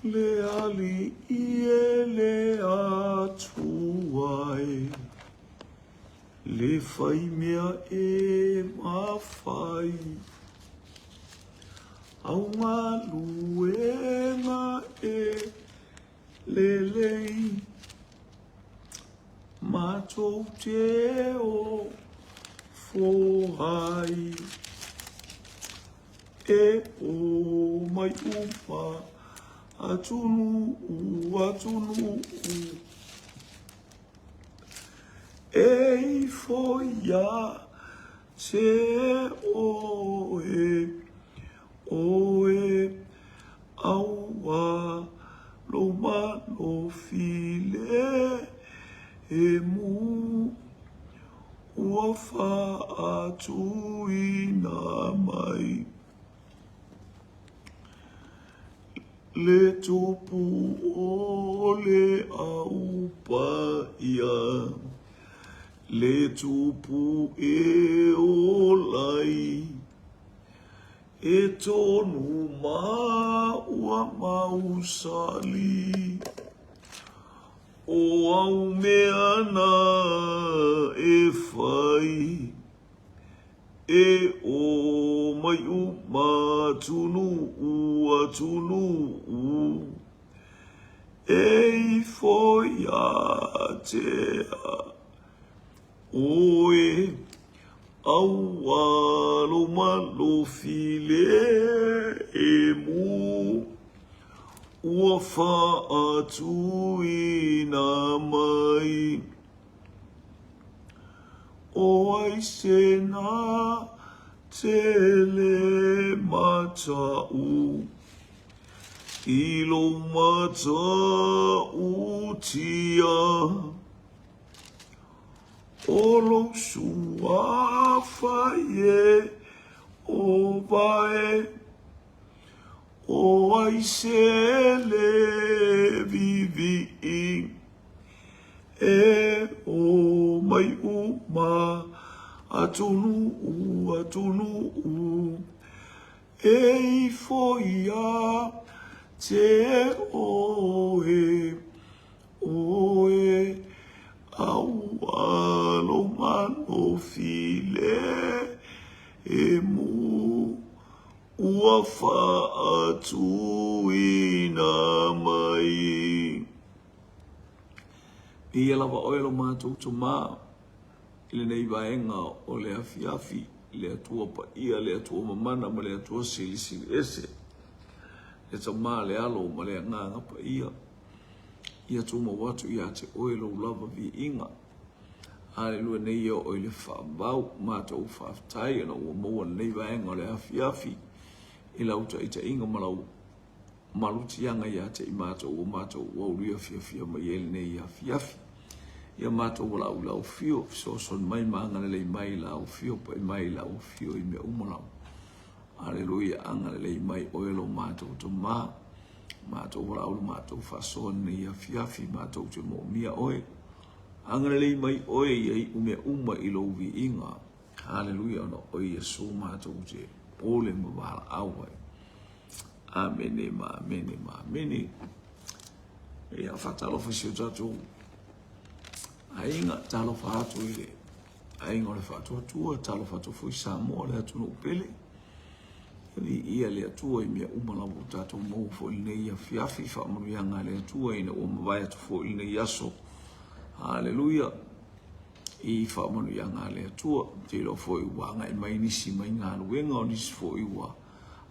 Le Alii e le Atua e, Le fai mea e mafai, Au galuega e lelei, Matou te ofo ai. E o mai uma atunuu, atunuu, E ifo ia te oe, oe, Aua lou malofi lemu, Ua faatuina mai le tupu o le au paia, le tupu e ola ai, e tonu ma ua mausali. O au mea na e whai, e o mai uma atunuu, atunuu, e ifo ia te oe, aua lou malofi lemu. Ua faatuina mai. O ai se na te le mataʻu i lou matautia? O lou suafa e o vae. O ai se le vivii e o mai uma atunuu, atunuu, e ifo ia te oe, oe, aua lou malofi lemu. Ua faatuina mai. Viia lava oe lo matou Tama i lenei vaega o le afiafi, le Atua paia, le Atua mamana ma le Atua silisili ese, le Tama, le Alo ma le Agaga Paia. Ia tumau atu ia te oe lou lava viiga. Aleluia nei e oo i le faavavau. Matou faafetai ona ua maua lenei vaega o le afiafi i lau taitaiga ma lau malutiaga ia te i matou ua matou aulia fiafia mai ai lenei afiafi. Ia matou valaau i lau afio, fesoasoani mai ma agalelei mai i lau afio, pai mai i lau afio i mea uma lava. Aleluia, agalelei mai oe lo matou Tama. Matou valaau i le matou faasoa lenei afiafi, matou te moomia oe. Agalelei mai oe ia iu mea uma i lou viiga. Haleluia, ona o oe Iesu matou te pole ma valaau ai. Amene ma amene ma amene. Ia faatalofa i si o tatou aiga, talofa atu i le aiga o le Faatuatua, talofa atu foi Samoa le atunuu pele. Viia le Atua i mea uma lava ua tatou maua foi i lenei afiafi, faamanuiaga a le Atua ina ua mavae atu foi i lenei aso. Haleluia! I faamanuiaga a le Atua. Ou te iloa foi ua agai mai nisi mai galuega, o nisi foi ua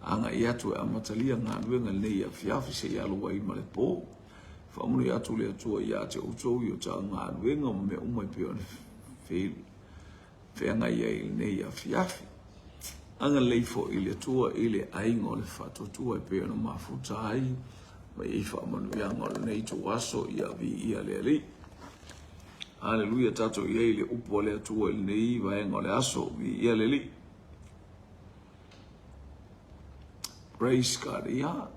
agai atu e amatalia galuega i lenei afiafi seia alu ai ma le po. Faamanuia atu le Atua ia te outou i o ta galuega ma mea uma e pei ona feagai ai i lenei afiafi. Agalelei foi le Atua i le aiga o le Faatuatua e pei ona mafuta ai ma i faamanuiaga o lenei ituaso, ia viia le Alii. Aleluia, tatou i ai i le upu a le Atua i lenei vaega o le aso, viia le Alii. Praise God. Ia,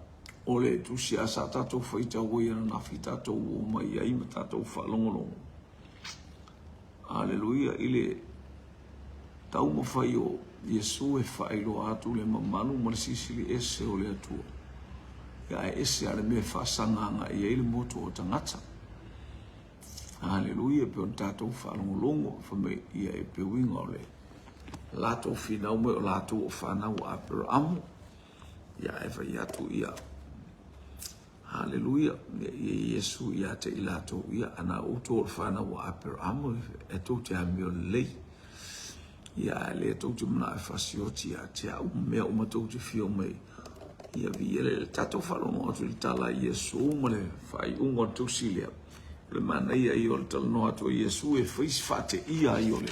o le tusi a sa tatou faitau ai ananafi tatou o mai ai ma tatou faalogologo. Aleluia, i le taumafai o Iesu e faailoa atu le mamalu ma le silisili ese o le Atua. Ia ae ese lava le mea e faasaga agai i ai le motu o tagata. Haleluia, e pei ona tatou faalogologo fai mai ia e pe uiga o le latou finau mai o latou o fanau a Aperamo. Ia ae fai atu ia Haleluia, ia Iesu ia te i latou ia ana outou o le fanau a Aperamo e tou te amio lelei. Ia ae le tou te manao e fasioti ia te au ma mea uma tou te fia mai. Ia viia le tatou faalogo atu i le tala a Iesu ma le faaiuga o le tusi lea. O le manaia ia o le talanoa atu a Iesu e fai si faateia ai o le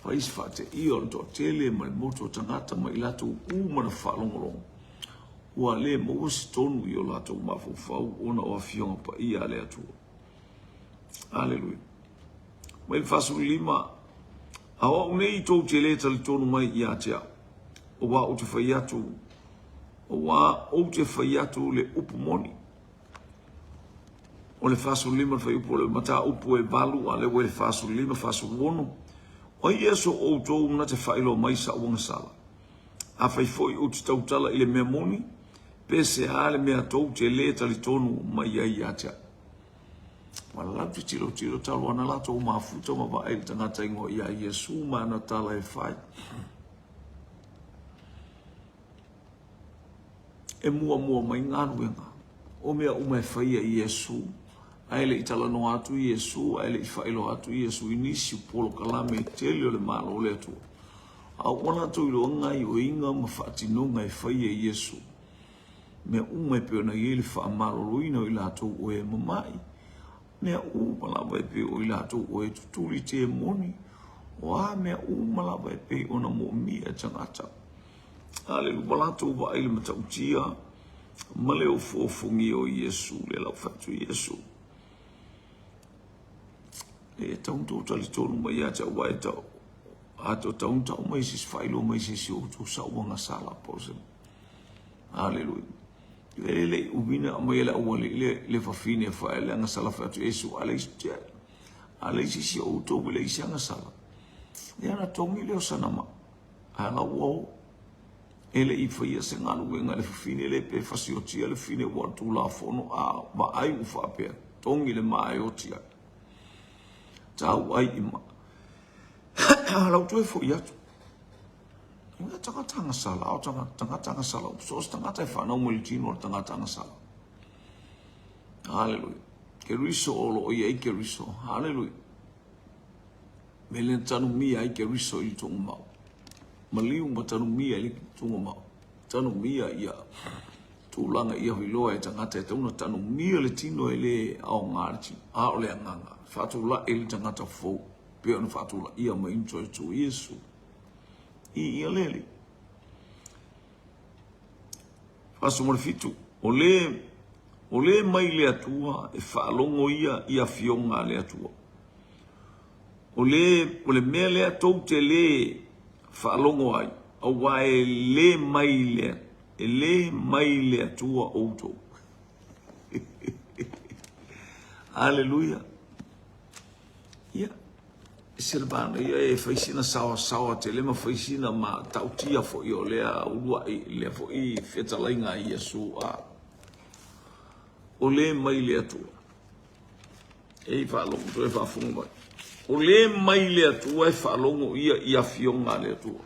fai si faateia o le toatele ma le motu o tagata ma i latou uma na faalogologo. Ua le maua se tonu i o latou mafaufau ona o afioga paia a le Atua. Aleluia. Mai le 45, A o au nei tou te lē talitonu mai ia te au, auā ou te fai atu, auā ou te fai atu le upu moni. O le 45 le fuaiupu o le mataupu e valu, a o lea ua i le 45, 46. O ai ea so outou na te faailoa mai sa'u agasala? Afai foi ou te tautala i le mea moni, pe se a le mea tou te lē talitonu mai ai ia te au? Ua latou te tilotilo talu ana latou mafuta ma vaai i le tagata ingoa ia Iesu ma ana tala e fai. E muamua mai galuega o mea uma e faia i Iesu, ae le i talanoa atu Iesu, ae le i faailoa atu Iesu i nisi o polokalame tele o le Malo o le Atua. A ua latou iloa gaioiga ma faatinoga e faia e Iesu, mea uma e pei ona i ai le faamaloloina o i latou o e mamai, mea uma lava e pei o i latou o e tutuli temoni, o a mea uma lava e pei ona moomia e tagata. Aleluia, ua latou vaai i le matautia ma le ofoofogia o Iesu, lea la ua fai atu Iesu. E tau tou talitonu mai ia te au, aua e tau, a tau tau tau mai se isi faailoa mai se isi o outou sa'u agasala po o se Aleluia. E le i umi na aumai e le aualii le, le fafine e fai le agasala fai atu Iesu, a leai a leai se isi o outou e leai se agasala. Ia ona togi lea o sana maa. A la ua o. E le i faia se galuega i le fafine le pe fasiotia le fafine ua o le Tulafono a vaai ua faapea, togi le maa e oti ai. Tau ai i maa. A la ua toe foi atu. Ina tagata agasala, o tagata agasala, so o se tagata e whanau mai le tino o le tagata agasala. Hallelujah. Keriso o lo o i ai Keriso. Hallelujah. Me le tanumia ai Keriso i le tuugamau. Maliu ma tanumia i le tuugamau. Tanumia ia tulaga ia hoiloa e tagata e tauna tanumia le tino e le aoga le tino. A o le agaga, faatulai le tagata fou, pei ona faatulaia mai i le Iesu. I ia lele. 47, o le, o le mai le Atua e faalogo ia i afioga a le Atua. O le, o le mea lea tou te le faalogo ai, auā e le mai le, e le mai le Atua outou. Aleluia. Ia, e se le manaia e fai sina saoasaoa tele ma fai sina matautia foi o lea uluai, lea foi fetalaiga a Iesu a o le mai le Atua. E i faalogo toe faafofoga mai. O le mai le Atua e faalogo ia i afioga a le Atua.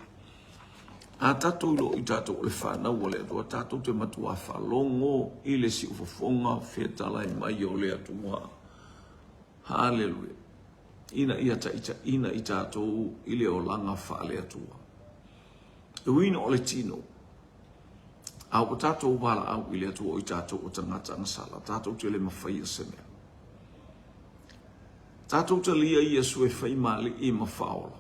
A tatou iloa i tatou o le fanau a le Atua, tatou te matuā faalogo i le siufofoga fetalai mai o le Atua. Haleluia. Ina ia taitaiina i tatou i le olaga faale-Atua. E ui ina o le tino, a ua tatou valaau i le Atua o i tatou o tagata agasala, tatou te le mafaia se mea. Tatou talia Iesu e fai ma alii ma faaola.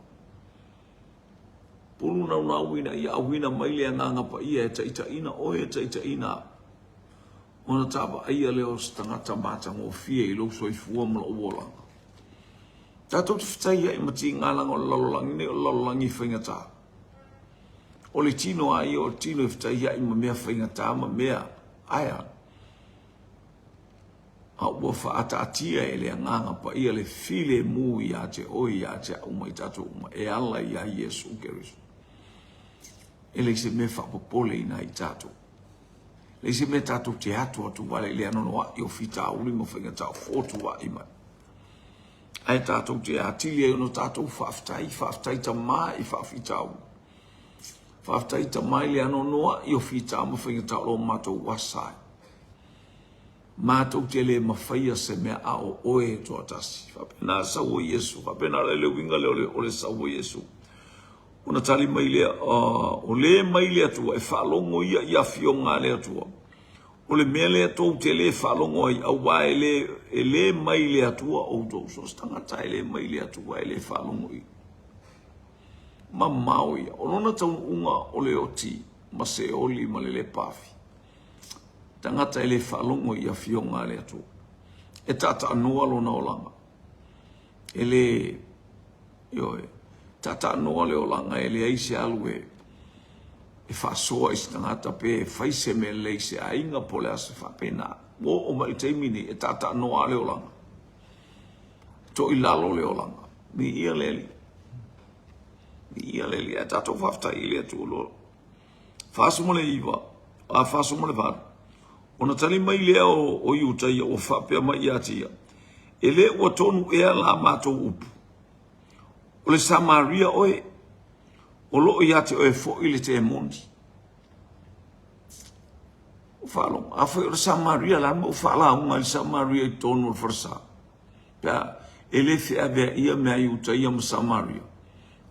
Pulu naunau ina ia auina mai le Agaga Paia e taitaiina oe e taitaiina au. Ona ta vaaia lea o se tagata matagofie i lou soifua ma lou olaga. Tatou te fetaiai ma tigalaga o le lalolagi nei, o le lalolagi faigata. O le tino a ia o le tino e fetaiai ma mea faigata ma mea aea. A ua faataatia e le Agaga Paia le filemu ia te oe, ia te au ma i tatou uma, e ala iā Iesu Keriso. E leai se mea faapopole ina i tatou. Leai se mea tatou te atu atu vale i le anoanoai o fitauli ma faigata o fotuai mai. Ae tatou te atili ai ona tatou faafetai, faafetai Tama i faafitauli. Faafetai Tama i le anoanoai o fita ma faigata o lo matou asa ai. Matou te le mafaia se mea a o oe e toatasi. Faapena le sau o Iesu, faapena le uiga lea o le sau o Iesu. Ona tali mai lea, o le mai le Atua, e faalogo ia i afioga a le Atua. O le mea lea tou te le faalogo ai, auā e le, e le mai le Atua outou. So o se tagata e le mai le Atua e le faalogo i. Mamao ia. O lona taunuuga o le oti ma Seoli ma le lepafi. Tagata e le faalogo i afioga a le Atua. E taataanoa lona olaga. E le, ioe, taataanoa le olaga e leai se alu e, e faasoa i se tagata pe fai se mea lelei i se aiga po o le a se faapena. Ua oo mai i le taimi nei, e taataanoa lava le olaga. Toilalo le olaga. Viia le Alii. Viia le Alii. Ae tatou faafetai i le Atua loa. 49, a 48. Ona tali mai lea o, o Iutaia ua faapea mai ia te ia, E le ua tonu ea la matou upu, o le Samaria oe, o loo ia te oe foi le temoni. Ua faalogo, afai o le Samaria, la ma ua faalauga i le Samaria i totonu o le falesa. Pe a, e le feaveaia mea Iutaia ma Samaria.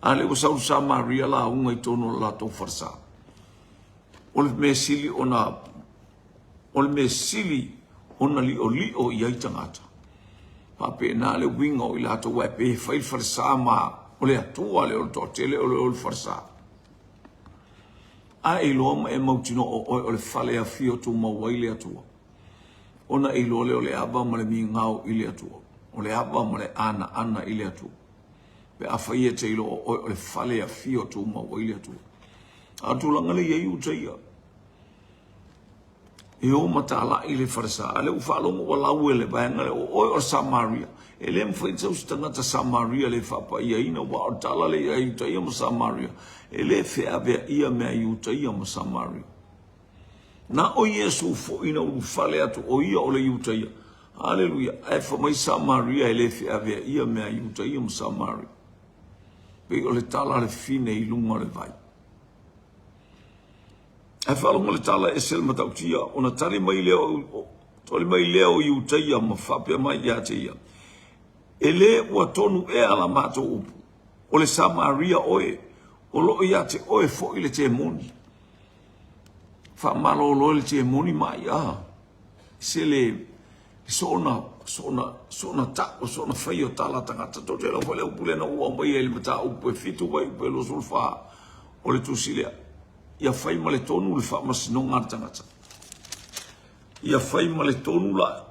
A lea ua sau le Samaria lauga i totonu o le latou falesa. O le mea sili ona o le mea sili ona liolio i ai tagata. Faapena le uiga o i latou ae pei e fai le falesa ma o le Atua lea o le toatele o le o le falesa. A e iloa ma e mautinoa o oe o le fale e afio tumau ai le Atua. Ona e iloa lea o le ava ma le migao i le Atua. O le ava ma le anaana i le Atua. Pe afai e te iloa o oe o le fale e afio tumau ai le Atua. A o le tulaga lea e i ai Iutaia. E o matalai le falesa, a lea ua faalogo ua lau e le vaega lea, o oe o le Samaria. E le mafai ona sau se tagata Samaria le faapaiaina, aua o le tala lea ia Iutaia ma Samaria, e le feaveaia mea Iutaia ma Samaria. Na o Iesu foi na ulufale atu, o ia o le Iutaia. Aleluia! Ae fai mai Samaria e le feaveaia mea Iutaia ma Samaria. Pei o le tala a le fine i luga o le vai. Ae faalogo le tala ese le matautia, ona tali mai lea o, tali mai lea o Iutaia ma faapea mai ia te ia, E le ua tonu ea la matou upu, o le Samaria oe, o loo ia te oe foi le temoni. Faamalolo e le temoni mai, a, se le soona, soona, soona tau, soona fai o tala tagata. Tou te iloa foi le upu lea na ou aumaia i le mataupu e 7 fuaiupu e 24 o le tusi lea. Ia fai ma le tonu le faamasinoga a le tagata. Ia fai ma le tonu la.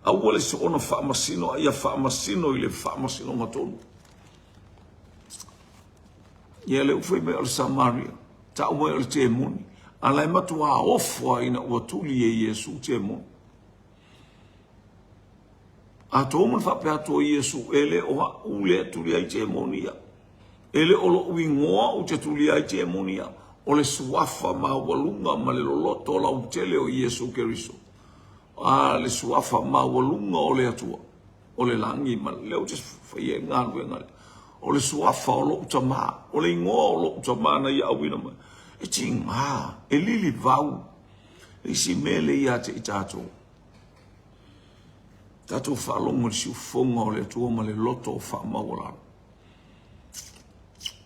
Aua le soona faamasino, a ia faamasino i le faamasinoga tonu. Ia lea ua fai mai o le Samaria, tau mai o le temoni. A la e matuā ofo lava ina ua tuli e Iesu temoni. A tou ma le faapea atu o Iesu, e le o a'u lea e tuli ai temoni ia. E le o lo'u igoa ou te tulia ai temoni ia. O le suafa maualuga ma le loloto lautele o Iesu Keriso. A le suafa maualuga o le Atua, o le lagi ma lea ou te faia ai le galuega lea. O le suafa o lo'u Tama, o le igoa o lo'u Tama na ia auina mai. E tiga, e lilivau le isi mea lea ia te i tatou. Tatou faalogo i le siufofoga o le Atua ma le loto faamaualalo.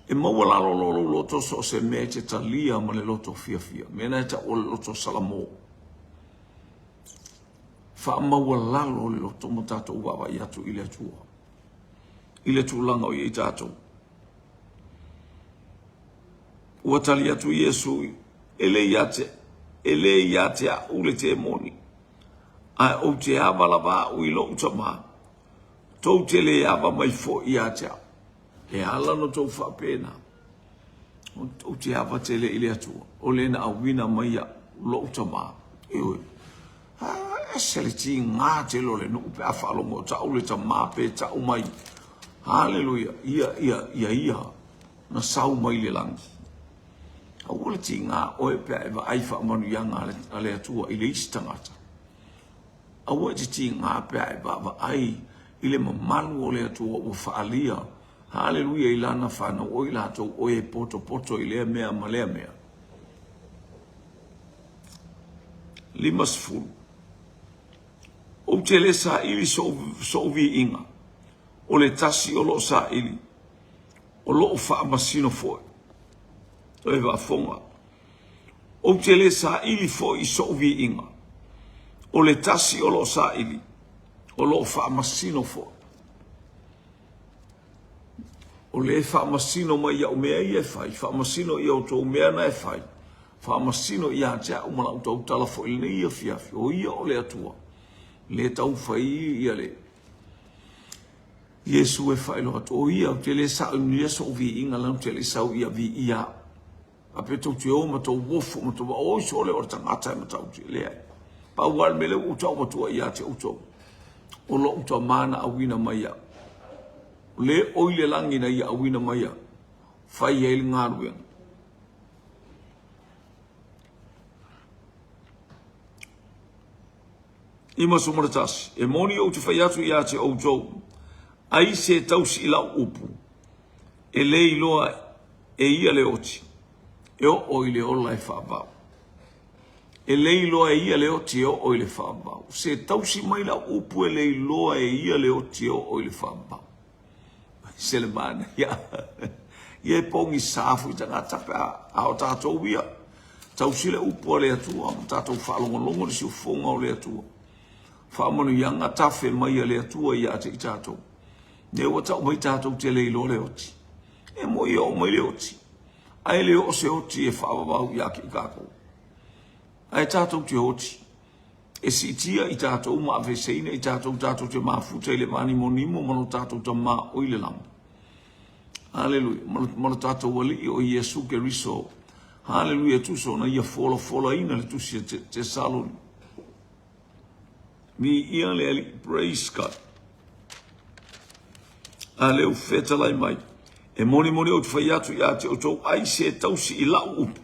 E maualalo loa lou loto so o se mea e te talia ma le loto fiafia. Mea na e tau o le loto Salamo. Faamaualalo le loto ma tatou vaavaai atu i le Atua. I le tulaga o i ai tatou. Ua tali atu Iesu, e le ia te, e le ia te a'u le temoni, ae ou te ava lava a'u i lo'u Tama, tou te le ava mai foi ia te a'u. E ala ona tou faapena, ou te ava tele i le Atua, o le na auina mai iaʻu lo'u Tama. Ioe. A ese le tiga tele o le nuu pe a faalogo o ta'u le Tama pe ta'u mai. Haleluia. Ia, ia, ia, ia. Na sau mai le lagi. Aua le tiga oe pe a e vaai faamanuiaga a le Atua i le isi tagata. Aua e te tiga pe a e vaavaai i le mamalu o le Atua ua faaalia, haleluia, i Lana fanau, o i latou o e potopoto i lea mea ma lea mea. 50. Ou te le saili so'u viiga, o le tasi o lo'o saili, o lo'o faamasino foi. Toe faafofoga. Ou te le saili foi i so'u viiga, o le tasi o lo'o saili, o lo'o faamasino foi. O le faamasino mai ia'u mea ia e fai, faamasino i a outou mea na e fai, faamasino ia te a'u ma la'u tautala foi i lenei afiafi, o ia o le Atua, le taufai ia le Iesu e faailoa atu, o ia, ou te le saoinia so'u viiga, leaga ou te le i sau ia viia a'u. A pe tou te o ma tou ofo ma tou oi sole o le tagata e matautia. Leai. Pau lava le mea lea ua ou tau atua ia te outou, o lo'u Tama na auina mai au. O le oi le lagi na ia auina mai au, fai ai le galuega. 51. E moni ou te fai atu ia te outou, ai se tausi i lau upu, e le iloa e ia le oti, e oo i le ola e faavavau. E le iloa e ia le oti e oo i le faavavau. Se tausi mai lau upu e le iloa e ia le oti e oo i le faavavau. Se le manaia. Ia e pogisa foi tagata pe a, a o tatou ia. Tausi le upu a le Atua ma tatou faalogologo i le siufofoga o le Atua. Faamanuiaga tafe mai a le Atua ia te i tatou. Lea ua tau mai tatou te le iloa le oti. E moi e oo mai le oti, ae le oo se oti e faavavau ia te i tatou. Ae tatou te oti, e siitia i tatou ma aveeseina i tatou tatou te mafuta i le vanimonimo ma lo tatou Tama o i le lagi. Aleluia. Ma lo tatou Alii o Iesu Keriso. Haleluia. E tusa ona ia folafolaina le tusi a Tesaloni. Viia le Alii. Praise God. A lea ua fetalai mai, e monimoni ou te fai atu ia te outou, ai se tausi i lau upu,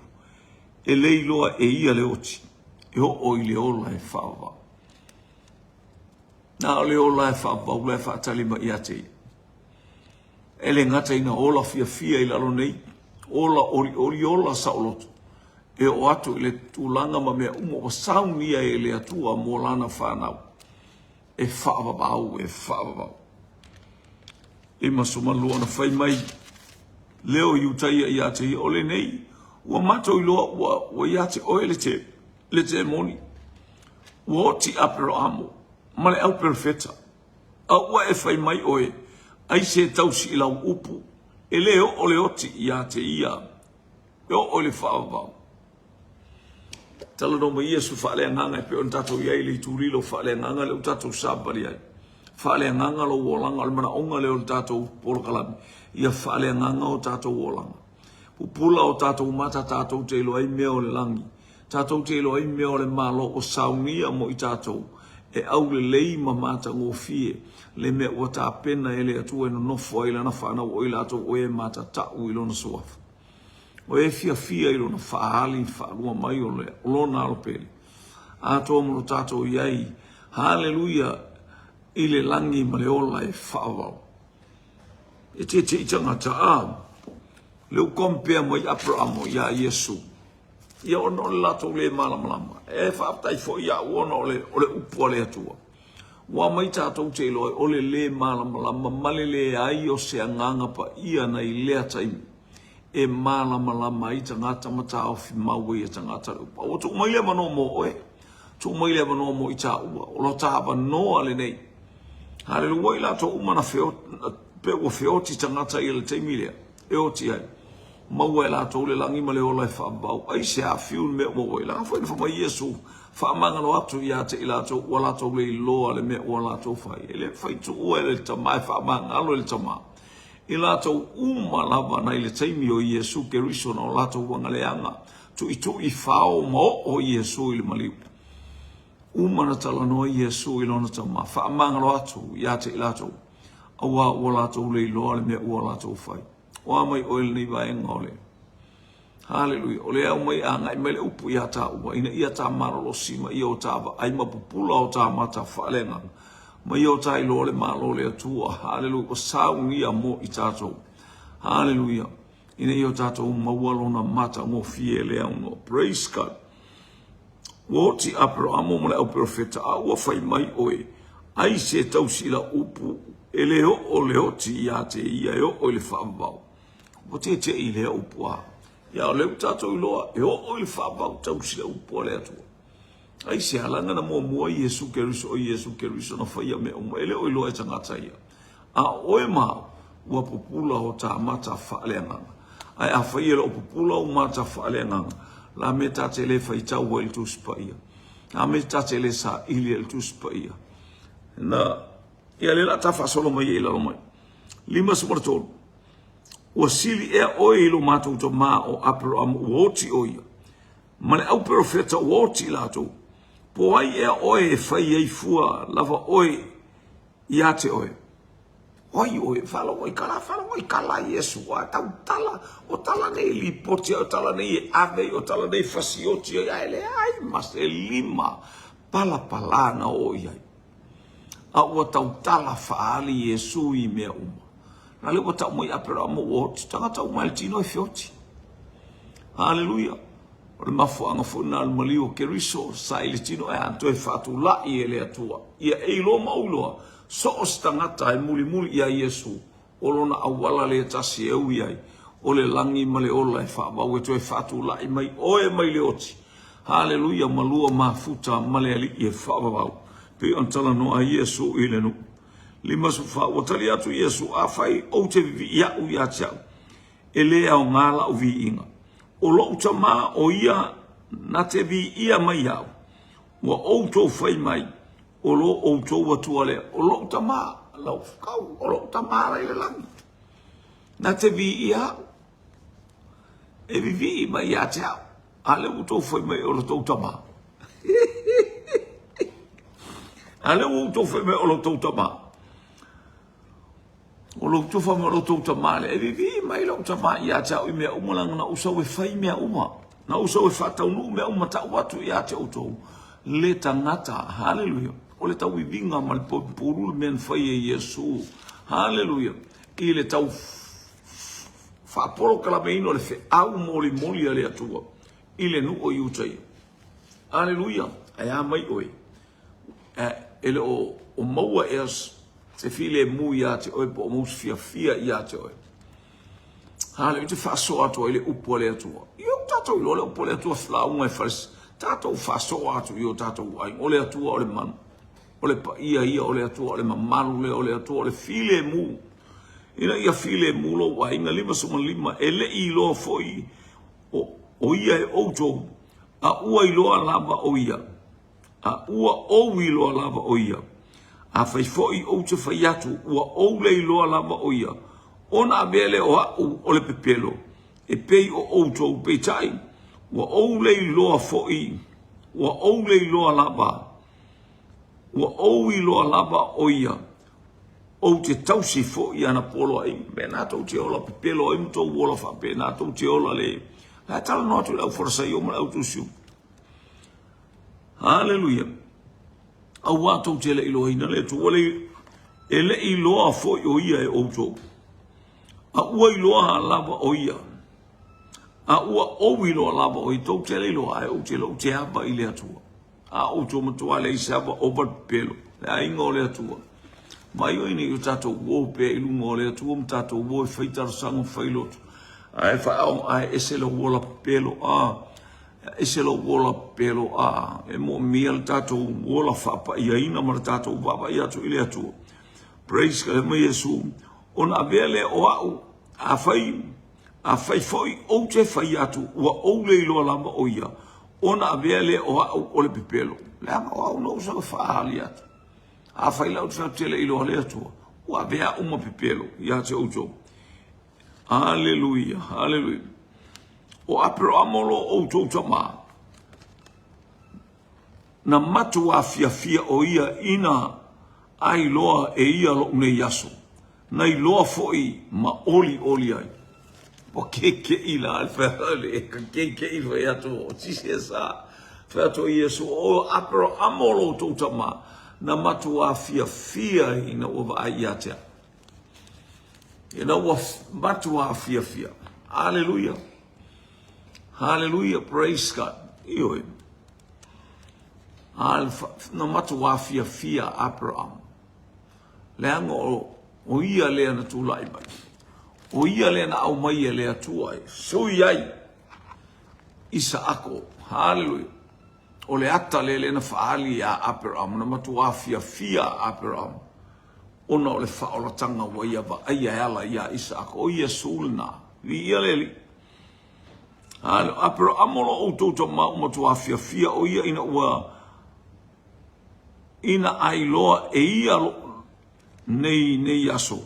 e le iloa e ia le oti, e oo i le ola e faavavau. Na o le ola e faavavau la e faatali mai ia te ia. E le gata ina ola fiafia i lalo nei, ola olioli, ola saoloto, e oo atu i le tulaga ma mea uma ua saunia e le Atua mo lana fanau. E faavavau, e faavavau. 52 na fai mai lea o Iutaia ia te ia, o lenei, ua matou iloa ua, ua ia te oe le te, le temoni. Ua oti Aperahamo ma le au perofeta. A ua e fai mai oe, ai se tausi i lau upu, e le oo le oti ia te ia, e oo i le faavavau. Talanoa mai Iesu faaleagaga e pei ona tatou i ai i le itulilo faaleagaga lea ua tatou savavali ai. Faaleagaga lou olaga, o le manaoga lea o le tatou polokalame, ia faaleagaga o tatou olaga. Pupula o tatou mata tatou te iloa ai mea o le lagi. Tatou te iloa ai mea o le Malo ua saunia mo i tatou e aulelei ma matagofie le mea ua tapena e le Atua e nonofo ai lana fanau o i latou o e matatau i lona suafa. O e fiafia i lona faaali faalua mai o le lona alo pele. Atoa mo lo tatou i ai, haleluia, i le lagi ma le ola e faavavau. E tietie tagata, a, le ua compare mai Aperamo iā Iesu. Ia ona o le latou le malamalama. E faafetai foi iaʻu ona o le, o le upu a le Atua. Ua mai tatou te iloa ai o le le malamalama ma le leai o se agaga paia nai lea taimi e malamalama ai tagata ma taofi mau ai e tagata le upu. A ua tuu mai le avanoa mo oe, tuu mai le avanoa mo i tāua, o lo ta avanoa lenei. Haleluia, ua i latou uma na feo, pe ua feoti tagata i le taimi lea, e oti ai. Maua e latou le lagi ma le ola e faavavau. Aisea fiu le mea ua ua i laga foi na fai mai Iesu, faamagalo atu ia te i latou ua latou le iloa le mea ua latou fai. E le mafai tuua e le Tama e faamagalo e le Tama. I latou uma lava nai le taimi o Iesu Keriso na o latou agaleaga, tuitui fao ma oo Iesu i le maliu. Uma na talanoa Iesu i lona Tama, faamagalo atu ia te i latou, auā ua latou le iloa le mea ua latou fai. O a mai oe lenei vaega o le. Haleluia. O lea aumai agai mai le upu ia tāua, ina ia tā malolosi ma ia o tā vaai ma pupula o tā mata faaleagaga, ma ia o tā iloa le Malo o le Atua. Haleluia. Ua saunia mo i tātou. Haleluia. Ina ia o tātou maua lona matagofie le aunoa. Praise God. Ua oti Aperahamo ma le au perofeta, a ua fai mai oe, ai se tausi i lau upu, e le oo le oti ia te ia e oo i le faavavau. Ua teteʻi i lea upu a. Ia o lea ua tatou iloa, e oo i le faavavau tausi le upu a le Atua. Ai se alaga na muamua ai Iesu Keriso, o Iesu Keriso na faia mea uma, e le o iloa e tagata ia. A o oe ma au, ua pupula o ta mata faaleagaga. Ae afai e le o pupula ou mata faaleagaga, la me ta te le faitau ai i le Tusi Paia. La me ta te le saili ai i le Tusi Paia. Na, ia lea la ta faasolo mai ai i lalo mai. 53. Ua sili ea oe i lo matou tamā o Aperahama ua oti o ia, ma le au perofeta ua oti i latou. Po ai ea oe e fai ai fua lava oe ia te oe? O ai oe? Faalogo i kala, faalogo i kala Iesu, a tautala, o tala nei lipoti ai, o tala nei e ave ai, o tala nei fasioti ai, ae leai ma se lima palapala na oo i ai. A ua tautala faaali Iesu i mea uma. Na lea ua tau mai Aperahama ua oti, tagata uma e le tino e feoti. Haleluia. O le mafuaaga foi lena o le maliu o Keriso sa i le tino e a toe faatulai e le Atua. Ia e iloa ma ou iloa, so o se tagata e mulimuli iā Iesu, o lona auala lea tasi e ui ai, o le lagi ma le ola e faavau e toe faatulai mai oe mai le oti. Haleluia, malua mafuta ma le Alii e faavavau. Pei ona talanoa ai Iesu i le nuu. 54, ua tali atu Iesu, Afai ou te vivii aʻu ia te au, e lē aoga laʻu viiga. O loʻu tamā o ia na te viia mai iaʻu, ua outou fai mai, o lo outou Atua lea. O loʻu tamā, lau kau, o loʻu tamā la i le lagi, na te viia aʻu, e vivii mai ia te au. A lea ua outou fai mai o lo tou tamā. A lea ua outou fai mai o lo tou tamā. O lou tufa ma lo tou tamā lea, e vivii mai lou tamā ia te au i mea uma, leaga na ou sau e fai mea uma. Na ou sau e faataunuu mea uma, tau atu ia te outou, le tagata, haleluia, o le tauiviga ma le pulu le mea na fai e Iesu, haleluia, i le tau faapolokalameina o le feau molimoli a le Atua i le nuu o Iutaia. Haleluia, ae a mai oe, E le o maua ea se filemu ia te oe po o maua se fiafia ia te oe. Haleluia, te faasoa atu ai le upu a le Atua. Ia ua tatou iloa le upu a le Atua lauga e fale, tatou faasoa atu i o tatou aiga. O le Atua o le manu, o le paia ia o le Atua, o le mamalu lea o le Atua, o le filemu. Ina ia filemu lou aiga, 55, e le i iloa foi o ia e outou, a ua iloa lava o ia. A ua ou iloa lava o ia. Afai foi ou te fai atu, ua ou le iloa lava o ia, ona avea lea o aʻu o le pepelo, e pei o outou, peitai, ua ou le iloa foi, ua ou le iloa lava, ua ou iloa lava o ia, ou te tausi foi i ana poloaiga. Mea na tou te ola pepelo ai ma tou ola faapena, tou te ola le. La e talanoa atu i le au Farasaio ma le au Tusi uma. Haleluia. Auā tou te le iloaina le Atua, ua le, e le iloa foi o ia e outou. A ua iloa lava o ia. A ua ou iloa lava o ia, tou te le iloa, ae ou te iloa, ou te ava i le Atua. A outou matua leai se ava ova le pepelo, le aiga o le Atua. Mai oi nei o tatou uo pea i luga o le Atua ma tatou uo e fai talosaga ma fai lotu. Ae faaoga, ae ese lou ola pepelo, a. Ese lou ola pepelo a e moomia le tatou ola faapaiaina ma le tatou vaavaai atu i le Atua. Praise God, mai Iesu, ona avea lea o au, afai, afai foi ou te fai atu, ua ou le iloa lava o ia, ona avea lea o au o le pepelo. Leaga o au na ou sau e faaali atu. Afai la ou te fai atu te le iloa le Atua, ua avea au ma pepelo ia te outou. Aleluia, aleluia. O Aperahama o lo outou tamā, na matuā fiafia o ia ina a iloa e ia loʻu nei aso, na iloa foi ma olioli ai. Ua kekeʻi la le fai atu, kekeʻi le fai atu o Jesus a. Fai atu o Iesu, o Aperaamo lo outou tama, na matuā fiafia ina ua vaai ia te au. Ina ua matuā fiafia. Haleluia. Haleluia, praise God. Ioe. Na matuā fiafia Aperamo. Leaga o, o ia lea na tulai mai. O ia lea na aumai e le Atua e sui ai Isaako. Haleluia. O le ata lea lea na faaali iā Aperamo, na matuā fiafia Aperamo ona o le faaolatanga ua ia vaaia e ala iā Isaako. O Iesu lena. Viia le Alii. Haleluia. Aperamo lo outou tama ua matuā fiafia o ia ina ua ina a iloa e ia nei nei aso,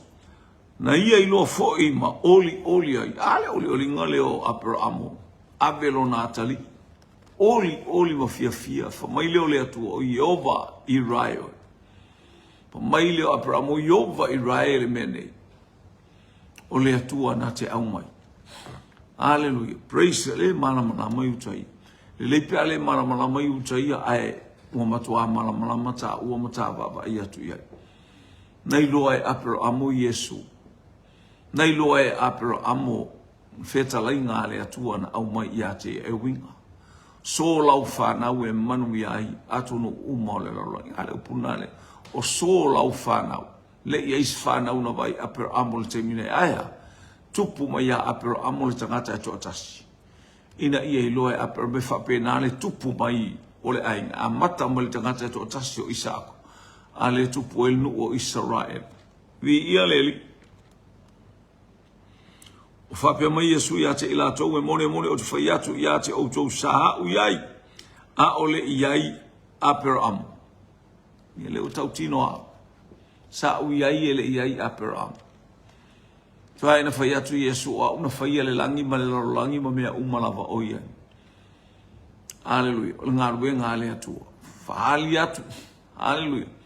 na ia iloa foi ma olioli ai. A le olioliga lea o Aperamo, ave lona atalii, olioli ma fiafia, fai mai lea o le Atua, o Ieova i rae oe. Fai mai lea o Aperamo, o Ieova i rae le mea nei. O le Atua na te aumai. Aleluia. Praise the le malamalama i uta ia. Lelei pe a le malamalama i uta ia, ae ua matuā malamalama tāua ma tā vaavaai atu i ai. Na iloa e Aperamo Iesu. Na iloa e Aperamo fetalaiga a le Atua na aumai ia te ia e uiga. So lau whanau e manuia ai atunuu uma o le lalolagi. A le upu na le, o so lau whanau. Le i ai se whanau na vaai Aperamo le taimi nei. Ae a? Tupu mai iā Aperamo le tagata e toatasi. Ina ia iloa e Aperamo e faapena le tupu mai o le aiga. Amata mai le tagata e toatasi o Isaako. A le tupu ai le nuu o Isaraele. Viia le Alii. Ua faapea mai Iesu ia te i latou, E moni, e moni, ou te fai atu ia te outou sa a'u i ai, ʻaʻole i ai Aperamo. Ia le ua tautino au. Sa a'u i ai e le i ai Aperamo. Toe na fai atu Iesu, o a'u na faia le lagi ma le lalolagi ma mea uma lava o i ai. Aleluia. O le galuega a le Atua. Faali atu. Aleluia.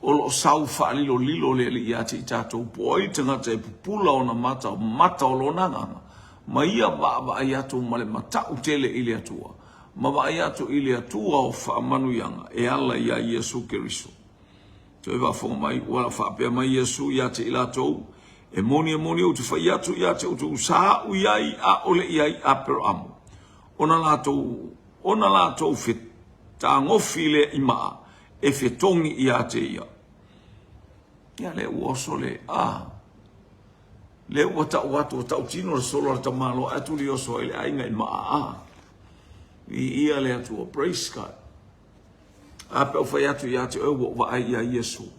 O lo o sau faalilolilo le Alii ia te i tatou, po o ai le tagata e pupula ona mata, mata o lona agaga, ma ia vaavaai atu ma le matau tele i le Atua, ma vaai atu i le Atua o faamanuiaga e ala iā Iesu Keriso. Toe faafofoga mai, ua faapea mai Iesu ia te i latou, E moni, e moni, ou te fai atu ia te outou, sa a'u i ai, ʻaʻole i ai Aperamo, ona latou, ona latou fetagofi lea i maa e fetogi ia te ia. Ia lea ua oso le, a, lea ua tau atu, ua tautino le solo a le tamaloa, ae tuli oso ai le aiga i maa, a. Viia le Atua, praise God. A pe ou fai atu ia te oe ua ou vaai ia Iesu.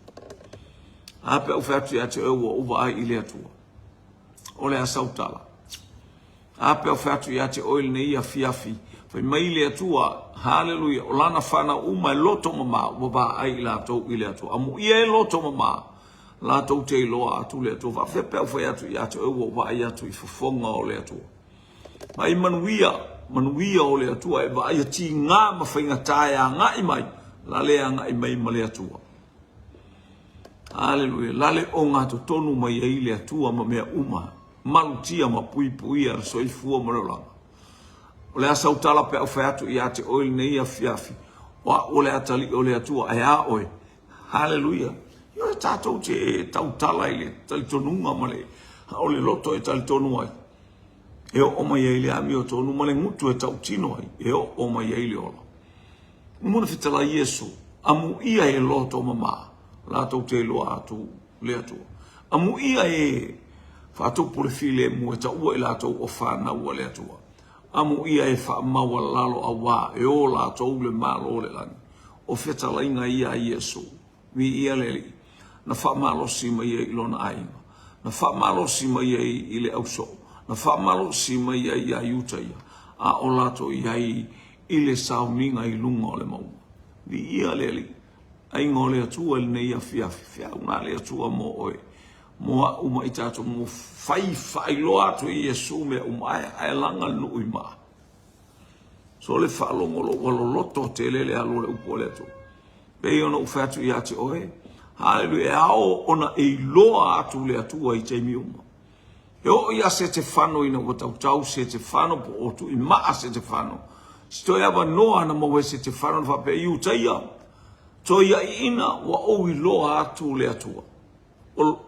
A pe ou fai atu ia te oe ua ou vaai i le Atua. O le a sau tala. A pe ou fai atu ia te oe lenei afiafi, fai mai le Atua, haleluia, o lana whanau uma e loto mamā, ua vaai i latou i le Atua. Amuia e loto mamā, latou te iloa atu le Atua. Faafefea pe ou fai atu ia te oe ua ou vaai atu i fofoga o le Atua. Mai manuia, manuia o le Atua e vaaia tigā ma faigata e agai mai, la le agai mai ma le Atua. Aleluia. La le ogatotonu mai ai le Atua ma mea uma, malutia ma puipuia le soifua ma le olaga. O le a sau tala pe a ou fai atu ia te oe lenei afiafi, o a'u o le atalii o le Atua, ae a oe? Haleluia! Ioe, tatou te tautala i le talitonuga ma le, o le loto e talitonu ai, e oo mai ai le amiotonu ma le gutu e tautino ai, e oo mai ai le ola. Uma ona fetalai Iesu, amuia e loto mamā, latou te iloa atu le Atua. Amuia e faatupu le filemu e taua i latou o fanau a le Atua. Amuia e faamaualalo auā e o latou le Malo o le lagi. O fetalaiga ia a Iesu. Viia le Alii. Na faamalosi mai ai i lona aiga. Na faamalosi mai ai i le ausoo. Na faamalosi mai ai iā Iuta ia, a o latou i ai i le sauniga i luga o le mauga. Viia le Alii. Aiga o le Atua i lenei afiafi. Feau na le Atua mo oe, mo a'u ma i tatou, mo fai faailoa atu e Iesu mea uma, ae, ae laga le nuu i maa. So le faalogolo ua loloto tele le alu o le upu a le Atua. Pei ona ou fai atu ia te oe, haleluia, e ao ona e iloa atu le Atua i taimi uma. E oo ia Setefano ina ua tautau Setefano po o tuimaa Setefano, si toe avanoa na maua e Setefano na faapea i Iutaia, Toiaiina ua ou iloa atu le Atua, o,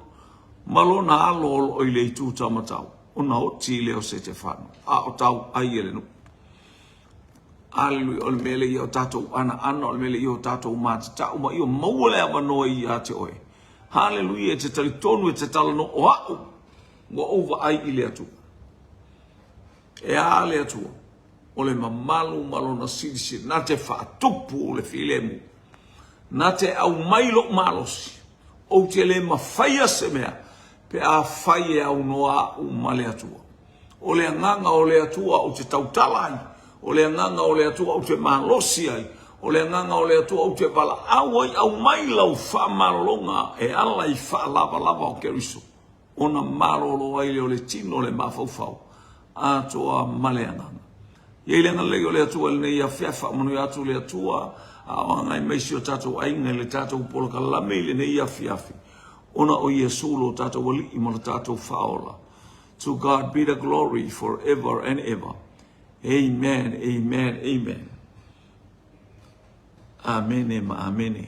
ma lona alo o loo i le itu taumatau, ona oti lea o Setefano, a o tau ai e le nuu. Aleluia, o le mea lea ia o tatou anaana, o le mea lea ia o tatou matatau, ma ia maua le avanoa ia te oe. Haleluia, e te talitonu e te talanoa o au, ua ou vaai i le Atua. E a le Atua? O le mamalu ma lona silisili, na te faatupu le filemu, na te aumai lou malosi, ou te le mafaia se mea, pe afai e aunoa au ma le Atua. O le agaga o le Atua ou te tautala ai, o le agaga o le Atua ou te malosi ai, o le agaga o le Atua ou te valaau ai, aumai lau faamalologa e ala i faalavalava o Keriso, ona malolo ai lea o le tino le mafaufau atoa ma le agaga. I ai le agalelei o le Atua i lenei afiafi, faamanuia atu le Atua a o agai mai si o tatou aiga i le tatou polokalame i lenei afiafi, ona o Iesu lo tatou Alii ma lo tatou Faaola. To God be the glory forever and ever. Amen, amen, amen. Amene ma amene.